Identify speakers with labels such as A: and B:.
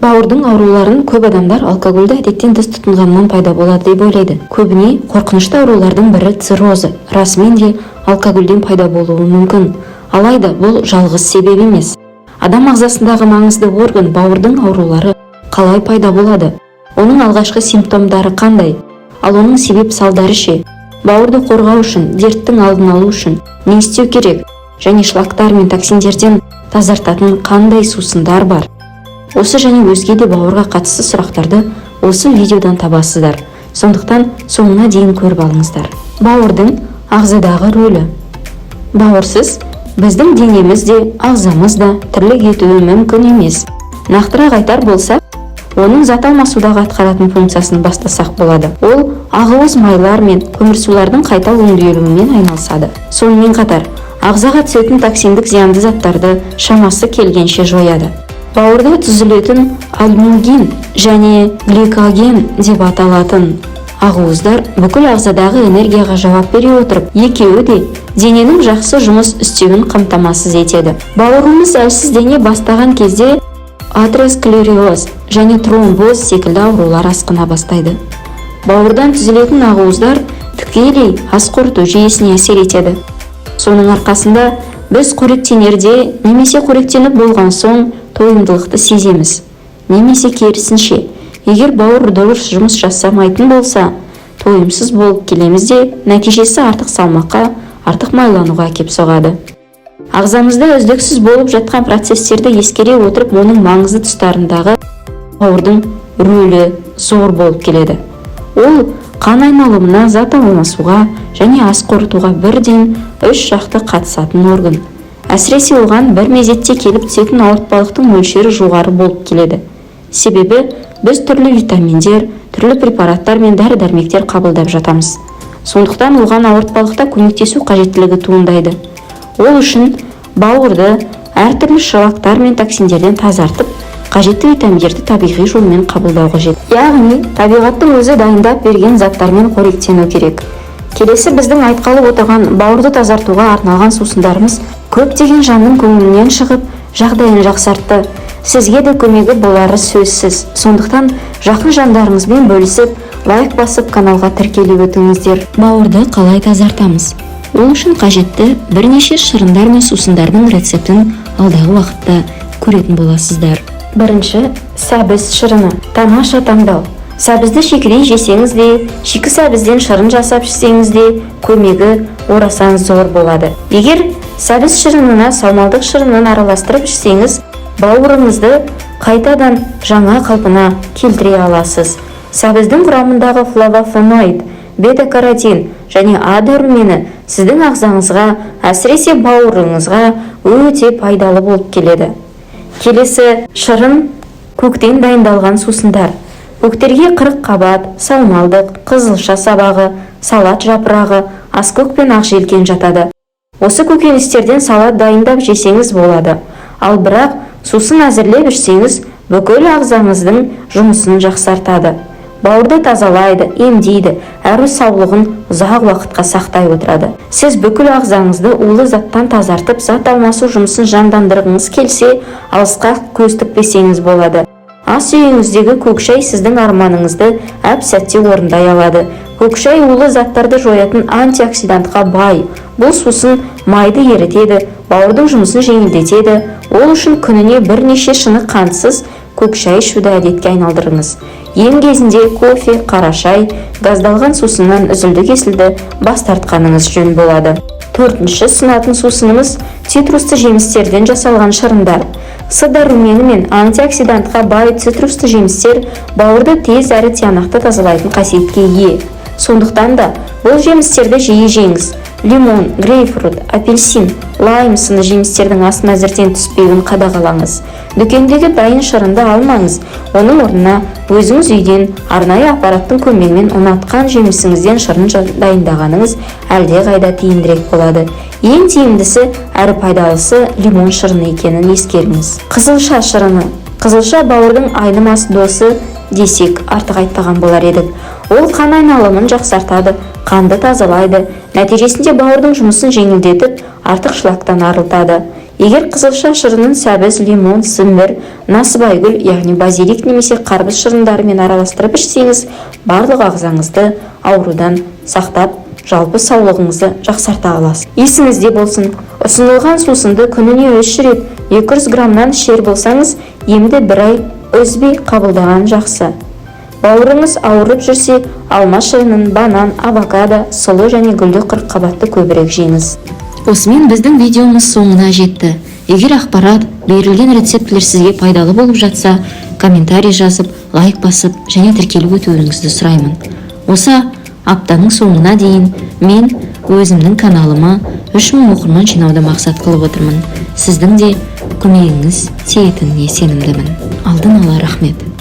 A: Бауырдың ауруларын көп адамдар алкогольді әдеттен тыс тұтынғаннан пайда болады деп ойлайды. Көбіне қорқынышты аурулардың бірі циррозы расымен де алкогольден пайда болуы мүмкін. Алайда бұл жалғыз себеп емес. Адам ағзасындағы маңызды орган бауырдың аурулары қалай пайда болады? Оның алғашқы симптомдары қандай? Ал оның себеп салдары ше? Бауырды қорғау үшін, дерттің алдын алу үшін не істеу керек? Және шлактар мен токсиндерден тазартатын қандай сусындар бар? Осы және өзге де бауырға қатысты сұрақтарды осы видеодан табасыздар. Сондықтан соңына дейін көріп алыңыздар. Бауырдың ағзадағы рөлі. Бауырсыз біздің денеміз де, ағзамыз да тірлік етуі мүмкін емес. Нақтырақ айтар болсақ, оның зат алмасудағы атқаратын функциясын бастасақ болады. Ол ақуыз майлар мен көмірсулардың қайта өңделуімен айналысады. Сонымен қатар ағзаға түсетін токсиндік зиянды заттарды шамасы келгенше жояды. Бауырда түзілетін альбумин және гликоген деп аталатын ақуыздар бүкіл ағзадағы энергияға жауап бере отырып, екеуі де дененің жақсы жұмыс істеуін қамтамасыз етеді. Бауырымыз әлсіздене бастаған кезде атеросклероз және тромбоз секілді аурулар асқына бастайды. Бауырдан түзілетін ақуыздар тікелей ас қорыту жүйесіне әсер етеді. Соның арқасында біз қоректенерде немесе қоректеніп болған соң тойымдылықты сеземіз. Немесе керісінше, егер бауыр дұрыс жұмыс жасамайтын болса, тойымсыз болып келеміз де, нәтижесі артық салмаққа, артық майлануға әкеп соғады. Ағзамызда үздіксіз болып жатқан процестерді ескере отырып, оның маңызды тұстарындағы бауырдың рөлі зор болып келеді. Ол қан айналымына, зат алмасуға және ас қорытуға бірден үш жақты қатысатын орган. Әсіресе оған бір мезетте келіп түсетін ауыртпалықтың мөлшері жоғары болып келеді. Себебі біз түрлі витаминдер, түрлі препараттар мен дәрі-дәрмектер қабылдап жатамыз. Сондықтан оған ауыртпалықта көмектесу қажеттілігі туындайды. Ол үшін бауырды әртүрлі шлактар мен токсиндерден тазартып, қажетті витаминдерді табиғи жолмен қабылдау қажет. Яғни табиғаттың өзі дайындап берген заттармен қоректену керек. Келесі біздің айтқалы отырған бауырды тазартуға арналған сусындарымыз көптеген жанның көңілінен шығып, жағдайын жақсартты. Сізге де көмегі болары сөзсіз. Сондықтан жақын жандарыңызбен бөлісіп, лайк басып, каналға тіркеліп өтіңіздер. Бауырды қалай тазартамыз? Ол үшін қажетті бірнеше шырындар мен сусындардың рецептін алдағы уақытта көретін боласыздар. Бірінші, сәбіз шырыны. Тамаша таңдау. Сәбізді шикідей жесеңіз де, шикі сәбізден шырын жасап ішсеңіз де, көмегі орасан зор болады. Егер сәбіз шырынына саумалдық шырынын араластырып ішсеңіз, бауырыңызды қайтадан жаңа қалпына келтіре аласыз. Сәбіздің құрамындағы флавофлавоноид, бета-каротин және А дәрумені сіздің ағзаңызға, әсіресе бауырыңызға өте пайдалы болып келеді. Келесі шырын – көктен дайындалған сусындар. Көктерге қырыққабат, саумалдық, қызылша сабағы, салат жапырағы, аскөк пен ақжелкен жатады. Осы көкөністерден салат дайындап жесеңіз болады. Ал бірақ сусын әзірлеп ішсеңіз, бүкіл ағзаңыздың жұмысын жақсартады. Бауырды тазалайды, емдейді, әрі саулығын ұзақ уақытқа сақтай отырады. Сіз бүкіл ағзаңызды улы заттан тазартып, зат алмасу жұмысын жандандырғыңыз келсе, алысқа көз тікпесеңіз болады. Ас үйіңіздегі көк шай сіздің арманыңызды әп сәтте орындай алады. Көк шай улы заттарды жоятын антиоксидантқа бай. Бұл сусын майды ерітеді, бауырдың жұмысын жеңілдетеді. Ол үшін күніне бірнеше шыны қантсыз көк шай ішуді әдетке айналдырыңыз. Ем кезінде кофе, қара шай, газдалған сусыннан үзілді-кесілді бас тартқаныңыз жөн болады. Төртінші ұсынатын сусынымыз – цитрусты жемістерден жасалған шырындар. С дәрумені мен антиоксидантқа бай цитрусты жемістер бауырды тез әрі тиянақты тазалайтын қасиетке ие. Сондықтан да бұл жемістерді жиі жеңіз. Лимон, грейпфрут, апельсин, лайм сынды жемістердің ас мәзірден түспеуін қадағалаңыз. Дүкендегі дайын шырынды алмаңыз. Оның орнына өзіңіз үйден арнайы аппараттың көмегімен ұнатқан жемісіңізден шырын дайындағаныңыз әлдеқайда тиімдірек болады. Ең тиімдісі әрі пайдалысы лимон шырыны екенін ескеріңіз. Қызылша шырыны. Қызылша бауырдың айнымас досы десек, артық айтпаған болар едік. Ол қан айналымын жақсартады, қанды тазалайды, нәтижесінде бауырдың жұмысын жеңілдетіп, артық шлактан арылтады. Егер қызылша шырынын сәбіз, лимон, сімір, насыбайгүл, яғни базилик немесе қарбыз шырындарымен араластырып ішсеңіз, барлық ағзаңызды аурудан сақтап, жалпы саулығыңызды жақсарта аласыз. Есіңізде болсын, ұсынылған сусынды күніне 3 рет 200 граммнан ішер болсаңыз, емді бір ай үзбей қабылдаған жақсы. Бауырыңыз ауырып жүрсе, алма шырынын, банан, авокадо, сұлы және гүлді қырыққабатты көбірек жеңіз. Осымен біздің видеомыз соңына жетті. Егер ақпарат, берілген рецептілер сізге пайдалы болып жатса, комментарий жазып, лайк басып және тіркеліп өтуіңізді сұраймын. Осы аптаның соңына дейін мен өзімнің каналыма 3000 оқырман жинауды мақсат қылып отырмын. Сіздің де көмегіңіз тиетініне сенімдімін. Алдын ала рахмет.